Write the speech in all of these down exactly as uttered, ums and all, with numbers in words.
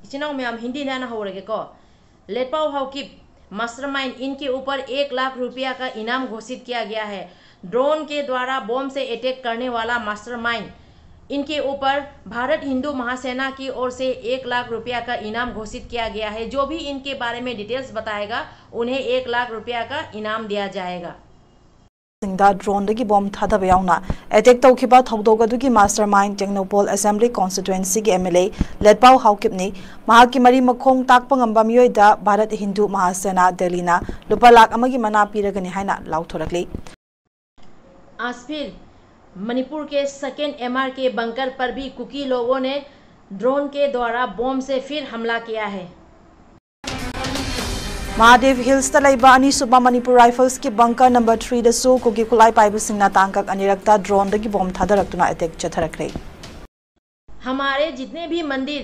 ꯏꯆꯤꯟ ꯏꯅꯥꯎ ꯃꯌꯥꯝ, ꯍꯤꯟꯗꯤꯗ ꯍꯥꯟꯅ ꯍꯧꯔꯒꯦꯀꯣ꯫ लेटपाओ हाउकिप मास्टरमाइंड, इनके ऊपर एक लाख रुपया का इनाम घोषित किया गया है। ड्रोन के द्वारा बम से अटैक करने वाला मास्टरमाइंड, इनके ऊपर भारत हिंदू महासेना की ओर से एक लाख रुपया का इनाम घोषित किया गया है। जो भी इनके बारे में डिटेल्स बताएगा, उन्हें एक लाख रुपया का इनाम दिया जाएगा। ꯁꯤꯡꯗ ꯗ꯭ꯔꯣꯟꯗꯒꯤ ꯕꯣꯝ ꯊꯥꯗꯕ ꯌꯥꯎꯅ ꯑꯦꯇꯦꯛ ꯇꯧꯈꯤꯕ ꯊꯧꯗꯣꯛ ꯑꯗꯨꯒꯤ ꯃꯥꯁꯇꯔ ꯃꯥꯏꯟ ꯇꯦꯡꯅꯧꯄꯜ ꯑꯦꯁꯦꯝꯕ꯭ꯂꯤ ꯀꯣꯟꯁꯇꯤꯇ꯭ꯋꯦꯟꯁꯤꯒꯤ ꯑꯦꯝ ꯑꯦꯜ ꯑꯦ ꯂꯦꯠꯄꯥꯎ ꯍꯥꯎꯀꯤꯞꯅꯤ꯫ ꯃꯍꯥꯛꯀꯤ ꯃꯔꯤ ꯃꯈꯣꯡ ꯇꯥꯛꯄ ꯉꯝꯕ ꯃꯤꯑꯣꯏꯗ ꯚꯥꯔꯠ ꯍꯤꯟꯗꯨ ꯃꯍꯥꯁꯦꯅꯥ ꯗꯦꯜꯂꯤꯅ ꯂꯨꯄꯥ ꯂꯥꯈ ꯑꯃꯒꯤ ꯃꯅꯥ ꯄꯤꯔꯒꯅꯤ ꯍꯥꯏꯅ ꯂꯥꯎꯊꯣꯔꯛꯂꯤ꯫ आज फिर मणिपुर के सेकेंड एमआर के बंकर पर भी कुकी लोगों ने ड्रोन के द्वारा बम से फिर हमला किया है। ꯃꯍꯥꯗꯦꯕ ꯍꯤꯜꯁꯇ ꯂꯩꯕ ꯑꯅꯤꯁꯨꯕ ꯃꯅꯤꯄꯨꯔ ꯔꯥꯏꯐꯜꯁꯀꯤ ꯕꯪꯀꯔ ꯅꯝꯕꯔ ꯊ꯭ꯔꯤꯗꯁꯨ ꯀꯨꯀꯤ ꯈꯨꯠꯂꯥꯏ ꯄꯥꯏꯕꯁꯤꯡꯅ ꯇꯥꯡꯀꯛ ꯑꯅꯤꯔꯛꯇ ꯗ꯭ꯔꯣꯟꯗꯒꯤ ꯕꯣꯝ ꯊꯥꯗꯔꯛꯇꯨꯅ ꯑꯦꯇꯦꯛ ꯆꯠꯊꯔꯛꯂꯦ꯫ हमारे जितने भी मंदिर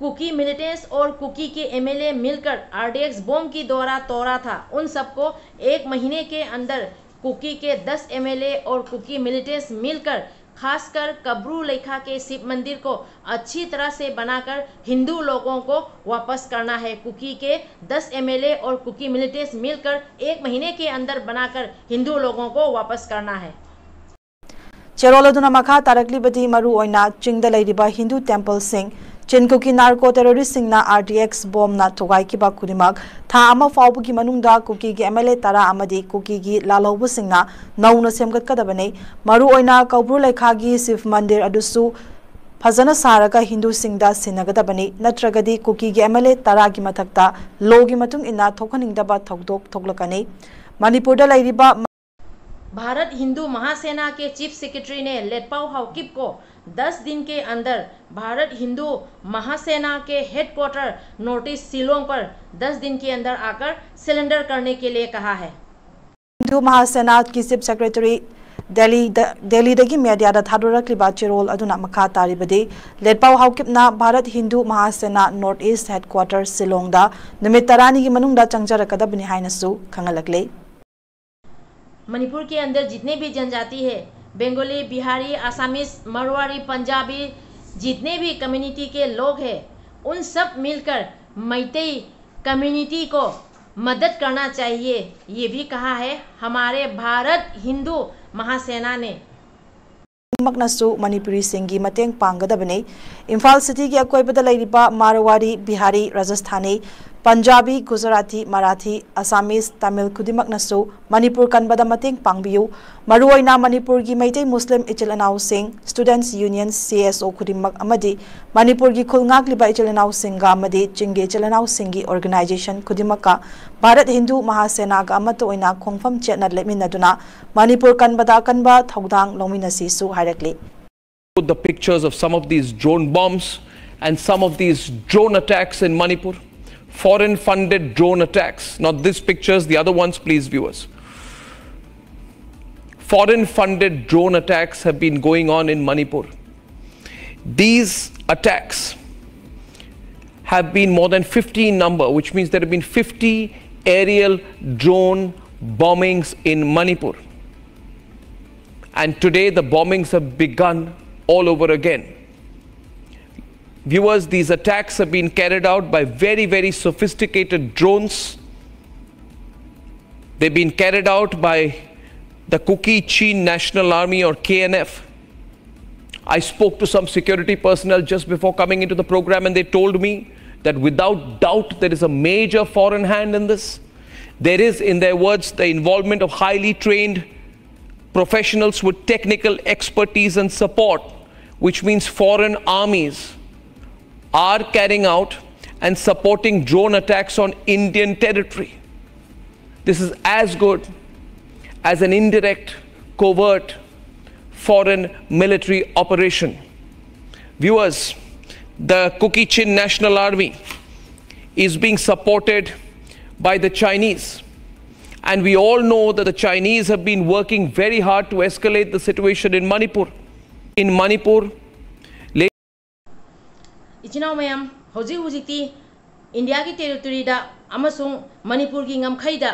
कुकी मिलिटेंट्स और कुकी के एमएलए मिलकर आरडीएक्स बम की द्वारा तोड़ा था, उन सबको एक महीने के अंदर कुकी के दस एमएलए और कुकी मिलिटेंट्स मिलकर खासकर कब्रू लेखा के शिव मंदिर को अच्छी तरह से बनाकर हिंदू लोगों को वापस करना है। कुकी के दस एमएलए और कुकी मिलिटेंट्स मिलकर एक महीने के अंदर बनाकर हिंदू लोगों को वापस करना है। ꯆꯦꯔꯣꯜ ꯑꯗꯨꯅ ꯃꯈꯥ ꯇꯥꯔꯛꯂꯤꯕꯗꯤ ꯃꯔꯨ ꯑꯣꯏꯅ ꯆꯤꯡꯗ ꯂꯩꯔꯤꯕ ꯍꯤꯟꯗꯨ ꯇꯦꯝꯄꯜꯁꯤꯡ, ꯆꯤꯟ ꯀꯨꯀꯤ ꯅꯥꯔꯀꯣ ꯇꯦꯔꯣꯔꯤꯁꯁꯤꯡꯅ ꯑꯥꯔꯗꯤꯑꯦꯛꯁ ꯕꯣꯝꯅ ꯊꯨꯒꯥꯏꯈꯤꯕ ꯈꯨꯗꯤꯡꯃꯛ ꯊꯥ ꯑꯃ ꯐꯥꯎꯕꯒꯤ ꯃꯅꯨꯡꯗ ꯀꯨꯀꯤꯒꯤ ꯑꯦꯝ ꯑꯦꯜ ꯑꯦ ꯇꯔꯥ ꯑꯃꯗꯤ ꯀꯨꯀꯤꯒꯤ ꯂꯥꯜꯍꯧꯕꯁꯤꯡꯅ ꯅꯧꯅ ꯁꯦꯝꯒꯠꯀꯗꯕꯅꯤ꯫ ꯃꯔꯨ ꯑꯣꯏꯅ ꯀꯧꯕ꯭ꯔꯨ ꯂꯩꯈꯥꯒꯤ ꯁꯤꯚ ꯃꯟꯗꯤꯔ ꯑꯗꯨꯁꯨ ꯐꯖꯅ ꯁꯥꯔꯒ ꯍꯤꯟꯗꯨꯁꯤꯡꯗ ꯁꯤꯟꯅꯒꯗꯕꯅꯤ, ꯅꯠꯇ꯭ꯔꯒꯗꯤ ꯀꯨꯀꯤꯒꯤ ꯑꯦꯝ ꯑꯦꯜ ꯑꯦ ꯇꯔꯥꯒꯤ ꯃꯊꯛꯇ ꯂꯣꯒꯤ ꯃꯇꯨꯡ ꯏꯟꯅ ꯊꯣꯛꯍꯟꯅꯤꯡꯗꯕ ꯊꯧꯗꯣꯛ ꯊꯣꯛꯂꯛꯀꯅꯤ꯫ ꯃꯅꯤꯄꯨꯔꯗ ꯂꯩꯔꯤꯕ भारत हिंदू महासेना के चीफ सेक्रेटरी ने लेटपाओ हाउकिप को दस दिन के अंदर भारत हिंदू महासेना के हेडक्वार्टर नॉर्थ ईस्ट शिलोंग पर दस दिन के अंदर आकर सरेंडर करने के लिए कहा है। ꯍꯤꯟꯗꯨ ꯃꯍꯥꯁꯦꯅꯥꯒꯤ ꯆꯤꯐ ꯁꯦꯀ꯭ꯔꯦꯇꯔꯤ ꯗꯦꯜꯂꯤꯗ, ꯗꯦꯜꯂꯤꯗꯒꯤ ꯃꯦꯗꯤꯌꯥꯗ ꯊꯥꯗꯣꯔꯛꯂꯤꯕ ꯆꯦꯔꯣꯜ ꯑꯗꯨꯅ ꯃꯈꯥ ꯇꯥꯔꯤꯕꯗꯤ, ꯂꯦꯠꯄꯥꯎ ꯍꯥꯎꯀꯤꯞꯅ Bharat Hindu Mahasena north east headquarter ꯁꯤꯂꯣꯡꯗ ꯅꯨꯃꯤꯠ ꯇꯔꯥꯅꯤꯒꯤ ꯃꯅꯨꯡꯗ ꯆꯪꯖꯔꯛꯀꯗꯕꯅꯤ ꯍꯥꯏꯅꯁꯨ ꯈꯪꯍꯜꯂꯛꯂꯤ꯫ मणिपुर के अंदर जितने भी जनजाति है, बंगाली, बिहारी, आसामीज, मारवाड़ी, पंजाबी, जितने भी कम्युनिटी के लोग हैं, उन सब मिलकर मैतेई कम्युनिटी को मदद करना चाहिए, ये भी कहा है हमारे भारत हिंदू महासेना ने। ꯈꯨꯗꯤꯡꯃꯛꯅꯁꯨ ꯃꯅꯤꯄꯨꯔꯤꯁꯤꯡꯒꯤ ꯃꯇꯦꯡ ꯄꯥꯡꯒꯗꯕꯅꯤ꯫ ꯏꯝꯐꯥꯜ ꯁꯤꯇꯤꯒꯤ ꯑꯀꯣꯏꯕꯗ ꯂꯩꯔꯤꯕ ꯃꯥꯔꯋꯥꯔꯤ, ꯕꯤꯍꯥꯔꯤ, ꯔꯥꯖꯁꯊꯥꯅꯤ, ꯄꯟꯖꯥꯕꯤ, ꯒꯨꯖꯔꯥꯇꯤ, ꯃꯔꯥꯊꯤ, ꯑꯁꯥꯃꯤꯁ, ꯇꯥꯃꯤꯜ ꯈꯨꯗꯤꯡꯃꯛꯅꯁꯨ ꯃꯅꯤꯄꯨꯔ ꯀꯟꯕꯗ ꯃꯇꯦꯡ ꯄꯥꯡꯕꯤꯌꯨ꯫ ꯃꯔꯨꯑꯣꯏꯅ ꯃꯅꯤꯄꯨꯔꯒꯤ ꯃꯩꯇꯩ ꯃꯨꯁꯂꯤꯝ ꯏꯆꯤꯜ ꯏꯅꯥꯎꯁꯤꯡ, ꯁ꯭ꯇꯨꯗꯦꯟꯠꯁ ꯌꯨꯅꯤꯌꯟ, ꯁꯤ ꯑꯦꯁ ꯑꯣ ꯈꯨꯗꯤꯡꯃꯛ ꯑꯃꯗꯤ ꯃꯅꯤꯄꯨꯔꯒꯤ ꯈꯨꯜ ꯉꯥꯛꯂꯤꯕ ꯏꯆꯤꯜ ꯏꯅꯥꯎꯁꯤꯡꯒ ꯑꯃꯗꯤ ꯆꯤꯡꯒꯤ ꯏꯆꯤꯜ ꯏꯅꯥꯎꯁꯤꯡꯒꯤ ꯑꯣꯔꯒꯅꯥꯏꯖꯦꯁꯟ ꯈꯨꯗꯤꯡꯃꯛꯀ ꯚꯥꯔꯠ ꯍꯤꯟꯗꯨ ꯃꯍꯥꯁꯦꯅꯥꯒ ꯑꯃꯠꯇ ꯑꯣꯏꯅ ꯈꯣꯡꯐꯝ ꯆꯦꯠꯅ ꯂꯦꯞꯃꯤꯟꯅꯗꯨꯅ ꯃꯅꯤꯄꯨꯔ ꯀꯟꯕꯗ ꯑꯀꯟꯕ ꯊꯧꯗꯥꯡ ꯂꯧꯃꯤꯟꯅꯁꯤꯁꯨ ꯍꯥꯏꯔꯛꯂꯤ꯫ The pictures of some of these drone bombs and some of these drone attacks in Manipur. Foreign funded drone attacks. Not these pictures, the other ones, please, viewers. Foreign funded drone attacks have been going on in Manipur. These attacks have been more than fifty in number, which means there have been fifty aerial drone bombings in Manipur. And today the bombings have begun all over again. Viewers, these attacks have been carried out by very, very sophisticated drones. They've been carried out by the Kuki Chin National Army, or K N F. I spoke to some security personnel just before coming into the program, and they told me that without doubt there is a major foreign hand in this. There is, in their words, the involvement of highly trained professionals with technical expertise and support, which means foreign armies are carrying out and supporting drone attacks on Indian territory. This is as good as an indirect, covert foreign military operation. Viewers, the Kuki Chin National Army is being supported by the Chinese. And we all know that the Chinese have been working very hard to escalate the situation in Manipur. In Manipur, ꯏꯆꯤꯟ ꯏꯅꯥꯎ ꯃꯌꯥꯝ, ꯍꯧꯖꯤꯛ ꯍꯧꯖꯤꯛꯇꯤ ꯏꯟꯗꯤꯌꯥꯒꯤ ꯇꯦꯔꯤꯇꯣꯔꯤꯗ ꯑꯃꯁꯨꯡ ꯃꯅꯤꯄꯨꯔꯒꯤ ꯉꯝꯈꯩꯗ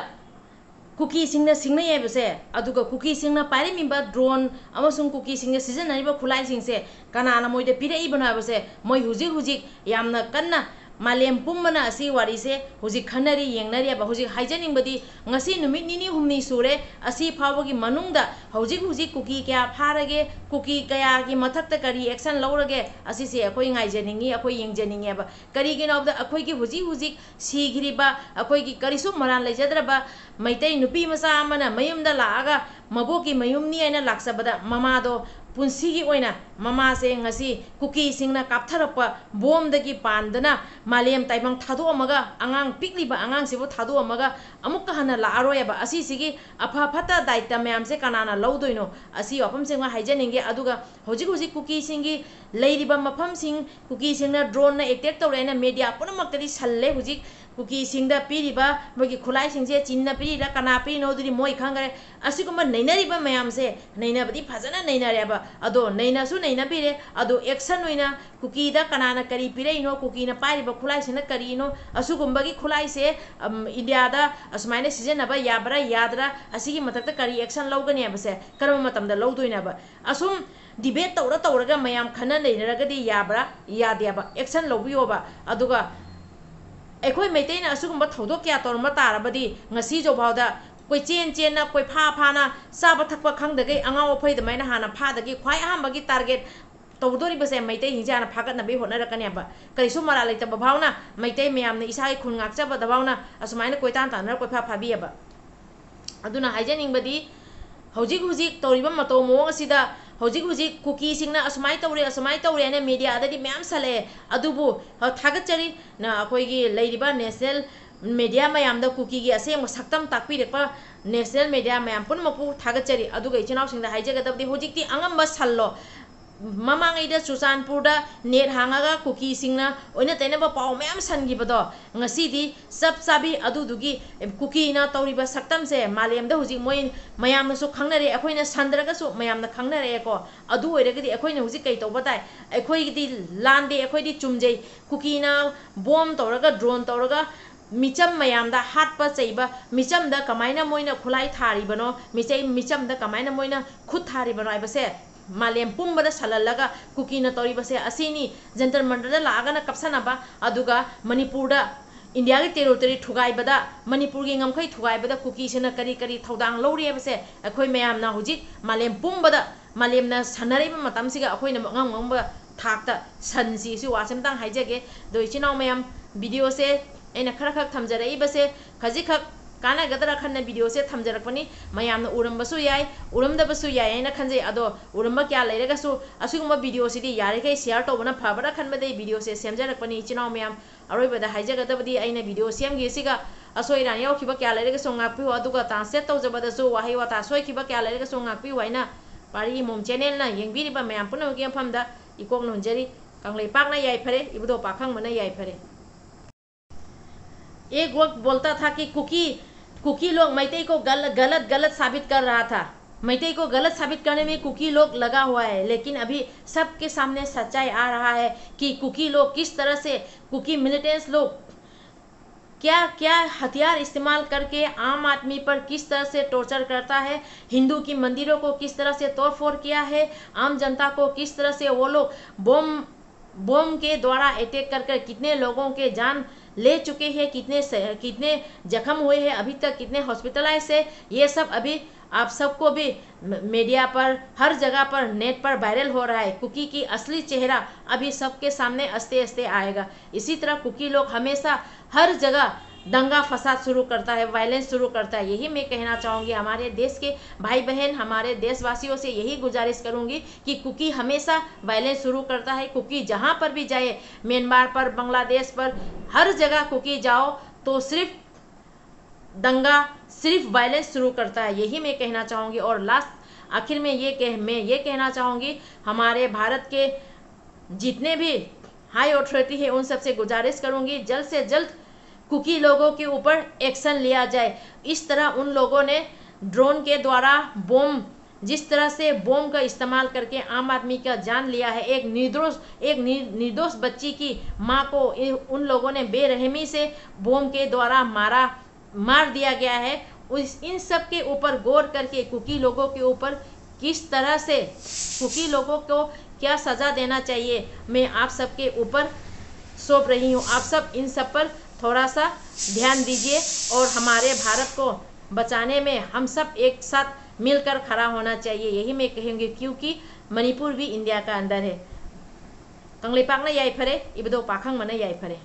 ꯀꯨꯀꯤꯁꯤꯡꯅ ꯁꯤꯡꯅꯩ ꯍꯥꯏꯕꯁꯦ, ꯑꯗꯨꯒ ꯀꯨꯀꯤꯁꯤꯡꯅ ꯄꯥꯏꯔꯝꯃꯤꯕ drone ꯑꯃꯁꯨꯡ ꯀꯨꯀꯤꯁꯤꯡꯅ ꯁꯤꯖꯤꯟꯅꯔꯤꯕ ꯈꯨꯠꯂꯥꯏꯁꯤꯡꯁꯦ ꯀꯅꯥꯅ ꯃꯣꯏꯗ ꯄꯤꯔꯛꯏꯕꯅꯣ ꯍꯥꯏꯕꯁꯦ ꯃꯣꯏ ꯍꯧꯖꯤꯛ ꯍꯧꯖꯤꯛ ꯌꯥꯝꯅ ꯀꯟꯅ ꯃꯥꯂꯦꯝ ꯄꯨꯝꯕꯅ ꯑꯁꯤ ꯋꯥꯔꯤꯁꯦ ꯍꯧꯖꯤꯛ ꯈꯟꯅꯔꯤ, ꯌꯦꯡꯅꯔꯤꯑꯕ꯫ ꯍꯧꯖꯤꯛ ꯍꯥꯏꯖꯅꯤꯡꯕꯗꯤ, ꯉꯁꯤ ꯅꯨꯃꯤꯠ ꯅꯤꯅꯤ ꯍꯨꯝꯅꯤ ꯁꯨꯔꯦ, ꯑꯁꯤ ꯐꯥꯎꯕꯒꯤ ꯃꯅꯨꯡꯗ ꯍꯧꯖꯤꯛ ꯍꯧꯖꯤꯛ ꯀꯨꯀꯤ ꯀꯌꯥ ꯐꯥꯔꯒꯦ, ꯀꯨꯀꯤ ꯀꯌꯥꯒꯤ ꯃꯊꯛꯇ ꯀꯔꯤ action ꯂꯧꯔꯒꯦ, ꯑꯁꯤꯁꯦ ꯑꯩꯈꯣꯏ ꯉꯥꯏꯖꯅꯤꯡꯉꯤ, ꯑꯩꯈꯣꯏ ꯌꯦꯡꯖꯅꯤꯡꯉꯦꯕ꯫ ꯀꯔꯤꯒꯤꯅꯣ ꯍꯥꯏꯕꯗ, ꯑꯩꯈꯣꯏꯒꯤ ꯍꯧꯖꯤꯛ ꯍꯧꯖꯤꯛ ꯁꯤꯈꯤꯔꯤꯕ, ꯑꯩꯈꯣꯏꯒꯤ ꯀꯔꯤꯁꯨ ꯃꯔꯥꯜ ꯂꯩꯖꯗ꯭ꯔꯕ ꯃꯩꯇꯩ ꯅꯨꯄꯤ ꯃꯆꯥ ꯑꯃꯅ ꯃꯌꯨꯝꯗ ꯂꯥꯛꯑꯒ, ꯃꯕꯣꯛꯀꯤ ꯃꯌꯨꯝꯅꯤ ꯍꯥꯏꯅ ꯂꯥꯛꯆꯕꯗ, ꯃꯃꯥꯗꯣ ꯄꯨꯟꯁꯤꯒꯤ ꯑꯣꯏꯅ ꯃꯃꯥꯁꯦ ꯉꯁꯤ ꯀꯨꯀꯤꯁꯤꯡꯅ ꯀꯥꯞꯊꯔꯛꯄ ꯕꯣꯝꯗꯒꯤ ꯄꯥꯟꯗꯅ ꯃꯥꯂꯦꯝ ꯇꯥꯏꯕꯪ ꯊꯥꯗꯣꯛꯑꯝꯃꯒ, ꯑꯉꯥꯡ ꯄꯤꯛꯂꯤꯕ ꯑꯉꯥꯡꯁꯤꯕꯨ ꯊꯥꯗꯣꯛꯑꯝꯃꯒ ꯑꯃꯨꯛꯀ ꯍꯟꯅ ꯂꯥꯛꯑꯔꯣꯏꯕ꯫ ꯑꯁꯤꯁꯤꯒꯤ ꯑꯐ ꯐꯠꯇ ꯗꯥꯏꯇ ꯃꯌꯥꯝꯁꯦ ꯀꯅꯥꯅ ꯂꯧꯗꯣꯏꯅꯣ? ꯑꯁꯤ ꯋꯥꯐꯝꯁꯤꯃ ꯍꯥꯏꯖꯅꯤꯡꯉꯦ꯫ ꯑꯗꯨꯒ ꯍꯧꯖꯤꯛ ꯍꯧꯖꯤꯛ ꯀꯨꯀꯤꯁꯤꯡꯒꯤ ꯂꯩꯔꯤꯕ ꯃꯐꯝꯁꯤꯡ, ꯀꯨꯀꯤꯁꯤꯡꯅ drone ꯅ attack ꯇꯧꯔꯦ ꯍꯥꯏꯅ media ꯄꯨꯝꯅꯃꯛꯇꯗꯤ ꯁꯜꯂꯦ꯫ ꯍꯧꯖꯤꯛ ꯀꯨꯀꯤꯁꯤꯡꯗ ꯄꯤꯔꯤꯕ ꯃꯣꯏꯒꯤ ꯈꯨꯠꯂꯥꯏꯁꯤꯡꯁꯦ ꯆꯤꯟꯅ ꯄꯤꯔꯤꯔꯥ, ꯀꯅꯥ ꯄꯤꯔꯤꯅꯣ, ꯑꯗꯨꯗꯤ ꯃꯣꯏ ꯈꯪꯈ꯭ꯔꯦ꯫ ꯑꯁꯤꯒꯨꯝꯕ ꯅꯩꯅꯔꯤꯕ ꯃꯌꯥꯝꯁꯦ, ꯅꯩꯅꯕꯗꯤ ꯐꯖꯅ ꯅꯩꯅꯔꯦꯕ, ꯑꯗꯣ ꯅꯩꯅꯁꯨ ꯅꯩꯅꯕꯤꯔꯦ, ꯑꯗꯣ action ꯑꯣꯏꯅ ꯀꯨꯀꯤꯗ ꯀꯅꯥꯅ ꯀꯔꯤ ꯄꯤꯔꯛꯏꯅꯣ, ꯀꯨꯀꯤꯅ ꯄꯥꯏꯔꯤꯕ ꯈꯨꯠꯂꯥꯏꯁꯤꯅ ꯀꯔꯤꯅꯣ, ꯑꯁꯤꯒꯨꯝꯕꯒꯤ ꯈꯨꯠꯂꯥꯏꯁꯦ, ꯑꯝ, ꯏꯟꯗꯤꯌꯥꯗ ꯑꯁꯨꯃꯥꯏꯅ ꯁꯤꯖꯤꯟꯅꯕ ꯌꯥꯕ꯭ꯔꯥ ꯌꯥꯗ꯭ꯔꯥ, ꯑꯁꯤꯒꯤ ꯃꯊꯛꯇ ꯀꯔꯤ action ꯂꯧꯒꯅꯤ ꯍꯥꯏꯕꯁꯦ ꯀꯔꯝꯕ ꯃꯇꯝꯗ ꯂꯧꯗꯣꯏꯅꯣꯕ? ꯑꯁꯨꯝ debate ꯇꯧꯔ ꯇꯧꯔꯒ ꯃꯌꯥꯝ ꯈꯟꯅ ꯂꯩꯅꯔꯒꯗꯤ ꯌꯥꯕ꯭ꯔꯥ? ꯌꯥꯗꯦꯕ꯫ Action ꯂꯧꯕꯤꯌꯣꯕ꯫ ꯑꯗꯨꯒ ꯑꯩꯈꯣꯏ ꯃꯩꯇꯩꯅ ꯑꯁꯤꯒꯨꯝꯕ ꯊꯧꯗꯣꯛ ꯀꯌꯥ ꯇꯧꯔꯝꯕ ꯇꯥꯔꯕꯗꯤ, ꯉꯁꯤꯁꯨꯐꯥꯎꯗ ꯀꯣꯏꯆꯦꯟ ꯆꯦꯟꯅ, ꯀꯣꯏꯐꯥ ꯐꯥꯅ, ꯆꯥꯕ ꯊꯛꯄ ꯈꯪꯗꯈꯩ ꯑꯉꯥꯎ ꯑꯐꯩ ꯑꯗꯨꯃꯥꯏꯅ ꯍꯥꯟꯅ ꯐꯥꯗꯒꯤ ꯈ꯭ꯋꯥꯏ ꯑꯍꯥꯟꯕꯒꯤ target ꯇꯧꯗꯣꯔꯤꯕꯁꯦ ꯃꯩꯇꯩꯁꯤꯡꯁꯦ ꯍꯥꯟꯅ ꯐꯥꯒꯠꯅꯕꯒꯤ ꯍꯣꯠꯅꯔꯛꯀꯅꯦꯕ꯫ ꯀꯔꯤꯁꯨ ꯃꯔꯥꯜ ꯂꯩꯇꯕ ꯐꯥꯎꯅ, ꯃꯩꯇꯩ ꯃꯌꯥꯝꯅ ꯏꯁꯥꯒꯤ ꯈꯨꯟ ꯉꯥꯛꯆꯕꯗ ꯐꯥꯎꯅ ꯑꯁꯨꯃꯥꯏꯅ ꯀꯣꯏꯇꯥꯟ ꯇꯥꯟꯅꯔ ꯀꯣꯏꯐꯥ ꯐꯥꯕꯤꯑꯕ꯫ ꯑꯗꯨꯅ ꯍꯥꯏꯖꯅꯤꯡꯕꯗꯤ, ꯍꯧꯖꯤꯛ ꯍꯧꯖꯤꯛ ꯇꯧꯔꯤꯕ ꯃꯇꯧ ꯃꯑꯣꯡ ꯑꯁꯤꯗ, ꯍꯧꯖꯤꯛ ꯍꯧꯖꯤꯛ ꯀꯨꯀꯤꯁꯤꯡꯅ ꯑꯁꯨꯃꯥꯏꯅ ꯇꯧꯔꯦ, ꯑꯁꯨꯃꯥꯏꯅ ꯇꯧꯔꯦ ꯍꯥꯏꯅ media ꯗꯗꯤ ꯃꯌꯥꯝ ꯁꯜꯂꯛꯑꯦ꯫ ꯑꯗꯨꯕꯨ, ꯑ, ꯊꯥꯒꯠꯆꯔꯤ, ꯅ-, ꯑꯩꯈꯣꯏꯒꯤ ꯂꯩꯔꯤꯕ national media ꯃꯌꯥꯝꯗ ꯀꯨꯀꯤꯒꯤ ꯑꯁꯦꯡꯕ ꯁꯛꯇꯝ ꯇꯥꯛꯄꯤꯔꯛꯄ national media ꯃꯌꯥꯝ ꯄꯨꯝꯅꯃꯛꯄꯨ ꯊꯥꯒꯠꯆꯔꯤ꯫ ꯑꯗꯨꯒ ꯏꯆꯤꯟ ꯏꯅꯥꯎꯁꯤꯡꯗ ꯍꯥꯏꯖꯒꯗꯕꯗꯤ, ꯍꯧꯖꯤꯛꯇꯤ ꯑꯉꯝꯕ ꯁꯜꯂꯣ꯫ ꯃꯃꯥꯡꯉꯩꯗ ꯆꯨꯔꯆꯥꯟꯄꯨꯔꯗ net ꯍꯥꯡꯉꯒ ꯀꯨꯀꯤꯁꯤꯡꯅ ꯑꯣꯏꯅ ꯇꯩꯅꯕ ꯄꯥꯎ ꯃꯌꯥꯝ ꯁꯟꯈꯤꯕꯗꯣ, ꯉꯁꯤꯗꯤ ꯆꯞ ꯆꯥꯕꯤ ꯑꯗꯨꯗꯨꯒꯤ ꯀꯨꯀꯤꯅ ꯇꯧꯔꯤꯕ ꯁꯛꯇꯝꯁꯦ ꯃꯥꯂꯦꯝꯗ ꯍꯧꯖꯤꯛ ꯃꯣꯏ ꯃꯌꯥꯝꯅꯁꯨ ꯈꯪꯅꯔꯦ, ꯑꯩꯈꯣꯏꯅ ꯁꯟꯗ꯭ꯔꯒꯁꯨ ꯃꯌꯥꯝꯅ ꯈꯪꯅꯔꯛꯑꯦꯀꯣ꯫ ꯑꯗꯨ ꯑꯣꯏꯔꯒꯗꯤ ꯑꯩꯈꯣꯏꯅ ꯍꯧꯖꯤꯛ ꯀꯩ ꯇꯧꯕ ꯇꯥꯏ? ꯑꯩꯈꯣꯏꯒꯤꯗꯤ ꯂꯥꯟꯗꯦ, ꯑꯩꯈꯣꯏꯗꯤ ꯆꯨꯝꯖꯩ꯫ ꯀꯨꯀꯤꯅ bomb ꯇꯧꯔꯒ, drone ꯇꯧꯔꯒ, ꯃꯤꯆꯝ ꯃꯌꯥꯝꯗ ꯍꯥꯠꯄ ꯆꯩꯕ, ꯃꯤꯆꯝꯗ ꯀꯃꯥꯏꯅ ꯃꯣꯏꯅ ꯈꯨꯠꯂꯥꯏ ꯊꯥꯔꯤꯕꯅꯣ, ꯃꯤꯆꯩ, ꯃꯤꯆꯝꯗ ꯀꯃꯥꯏꯅ ꯃꯣꯏꯅ ꯈꯨꯠ ꯊꯥꯔꯤꯕꯅꯣ ꯍꯥꯏꯕꯁꯦ ꯃꯥꯂꯦꯝ ꯄꯨꯝꯕꯗ ꯁꯜꯍꯜꯂꯒ ꯀꯨꯀꯤꯅ ꯇꯧꯔꯤꯕꯁꯦ ꯑꯁꯤꯅꯤ꯫ ꯖꯟꯇꯔ ꯃꯟꯇꯔꯗ ꯂꯥꯛꯑꯒꯅ ꯀꯞꯁꯟꯅꯕ, ꯑꯗꯨꯒ ꯃꯅꯤꯄꯨꯔꯗ ꯏꯟꯗꯤꯌꯥꯒꯤ territory ꯊꯨꯒꯥꯏꯕꯗ, ꯃꯅꯤꯄꯨꯔꯒꯤ ꯉꯝꯈꯩ ꯊꯨꯒꯥꯏꯕꯗ ꯀꯨꯀꯤꯁꯤꯅ ꯀꯔꯤ ꯀꯔꯤ ꯊꯧꯗꯥꯡ ꯂꯧꯔꯤ ꯍꯥꯏꯕꯁꯦ ꯑꯩꯈꯣꯏ ꯃꯌꯥꯝꯅ ꯍꯧꯖꯤꯛ ꯃꯥꯂꯦꯝ ꯄꯨꯝꯕꯗ, ꯃꯥꯂꯦꯝꯅ ꯁꯟꯅꯔꯛꯏꯕ ꯃꯇꯝꯁꯤꯒ ꯑꯩꯈꯣꯏꯅ ꯑꯉꯝ ꯑꯉꯝꯕ ꯊꯥꯛꯇ ꯁꯟꯁꯤ, ꯁꯤ ꯋꯥꯁꯦ ꯑꯝꯇꯪ ꯍꯥꯏꯖꯒꯦ꯫ ꯑꯗꯣ ꯏꯆꯤꯟ ꯏꯅꯥꯎ ꯃꯌꯥꯝ, videoꯁꯦ ꯑꯩꯅ ꯈꯔ ꯈꯛ ꯊꯝꯖꯔꯛꯏꯕꯁꯦ ꯈꯖꯤꯛꯈꯛ ꯀꯥꯟꯅꯒꯗ꯭ꯔꯥ ꯈꯟꯅ videoꯁꯦ ꯊꯝꯖꯔꯛꯄꯅꯤ꯫ ꯃꯌꯥꯝꯅ ꯎꯔꯝꯕꯁꯨ ꯌꯥꯏ, ꯎꯔꯝꯗꯕꯁꯨ ꯌꯥꯏ ꯍꯥꯏꯅ ꯈꯟꯖꯩ꯫ ꯑꯗꯣ ꯎꯔꯝꯕ ꯀꯌꯥ ꯂꯩꯔꯒꯁꯨ ꯑꯁꯤꯒꯨꯝꯕ videoꯁꯤꯗꯤ ꯌꯥꯔꯤꯈꯩ share ꯇꯧꯕꯅ ꯐꯕ꯭ꯔꯥ ꯈꯟꯕꯗꯒꯤ videoꯁꯦ ꯁꯦꯝꯖꯔꯛꯄꯅꯤ꯫ ꯏꯆꯤꯟ ꯏꯅꯥꯎ ꯃꯌꯥꯝ, ꯑꯔꯣꯏꯕꯗ ꯍꯥꯏꯖꯒꯗꯕꯗꯤ ꯑꯩꯅ video ꯁꯦꯝꯈꯤꯁꯤꯒ ꯑꯁꯣꯏ ꯑꯔꯥꯟ ꯌꯥꯎꯈꯤꯕ ꯀꯌꯥ ꯂꯩꯔꯒꯁꯨ ꯉꯥꯛꯄꯤꯌꯨ, ꯑꯗꯨꯒ translate ꯇꯧꯖꯕꯗꯁꯨ ꯋꯥꯍꯩ ꯋꯥꯇꯥ ꯁꯣꯏꯈꯤꯕ ꯀꯌꯥ ꯂꯩꯔꯒꯁꯨ ꯉꯥꯛꯄꯤꯌꯨ ꯍꯥꯏꯅ ꯄꯥꯔꯤ ꯃꯣꯝ channelꯅ ꯌꯦꯡꯕꯤꯔꯤꯕ ꯃꯌꯥꯝ ꯄꯨꯝꯅꯃꯛꯀꯤ ꯃꯐꯝꯗ ꯏꯀꯣꯛ ꯅꯣꯟꯖꯔꯤ꯫ ꯀꯪꯂꯩꯄꯥꯛꯅ ꯌꯥꯏꯐꯔꯦ, ꯏꯕꯨꯙꯧ ꯄꯥꯈꯪꯕꯅ ꯌꯥꯏꯐꯔꯦ꯫ एक वक्त बोलता था कि कुकी, कुकी लोग मैतेई को गल-, गलत, गलत साबित कर रहा था। मैतेई को गलत साबित करने में कुकी लोग लगा हुआ है, लेकिन अभी सबके सामने सच्चाई आ रहा है कि कुकी लोग किस तरह से, कुकी militants लोग क्या, क्या हथियार इस्तेमाल करके आम आदमी पर किस तरह से torture करता है, हिंदू की मंदिरों को किस तरह से तोड़फोड़ किया है, आम जनता को किस तरह से वो लोग बम, बम के द्वारा attack कर कर कितने लोगों के जान ले चुके हैं, कितने स-, कितने जख्म हुए हैं, अभी तक कितने hospitalize है, ये सब अभी आप सबको भी म-, media पर, हर जगह पर, net पर viral हो रहा है। कुकी की असली चेहरा अभी सबके सामने आस्ते आस्ते आएगा। इसी तरह कुकी लोग हमेशा हर जगह दंगा फसाद शुरू करता है, violence शुरू करता है। यही मैं कहना चाहूँगी हमारे देश के भाई बहन, हमारे देशवासियों से यही गुजारिश करूँगी कि कुकी हमेशा violence शुरू करता है। कुकी जहाँ पर भी जाए, म्यांमार पर, बांग्लादेश पर, हर जगह कुकी जाओ तो सिर्फ दंगा, सिर्फ violence शुरू करता है। यही मैं कहना चाहूँगी। और last, आखिर में ये कह, मैं ये कहना चाहूँगी, हमारे भारत के जितने भी high authority है, उन सबसे गुजारिश करूँगी, जल्द से जल्द कुकी लोगों के ऊपर action लिया जाए। इस तरह उन लोगों ने drone के द्वारा बम जिस तरह से बम का इस्तेमाल करके आम आदमी का जान लिया है, एक निर्दोष एक निर्दोष बच्ची की माँ को उन लोगों ने बेरहमी से बम के द्वारा मारा मार दिया गया है। इन सब के ऊपर गौर करके कुकी लोगों के ऊपर किस तरह से कुकी लोगों को क्या सज़ा देना चाहिए, मैं आप सबके ऊपर सौंप रही हूँ। आप सब इन सब पर थोड़ा सा ध्यान दीजिए और हमारे भारत को बचाने में हम सब एक साथ मिलकर खड़ा होना चाहिए, यही मैं कहूँगी, क्योंकि मणिपुर भी इंडिया का अंदर है। कंगलेपाकना याई फरे, इबदो पाखंग मना याई फरे।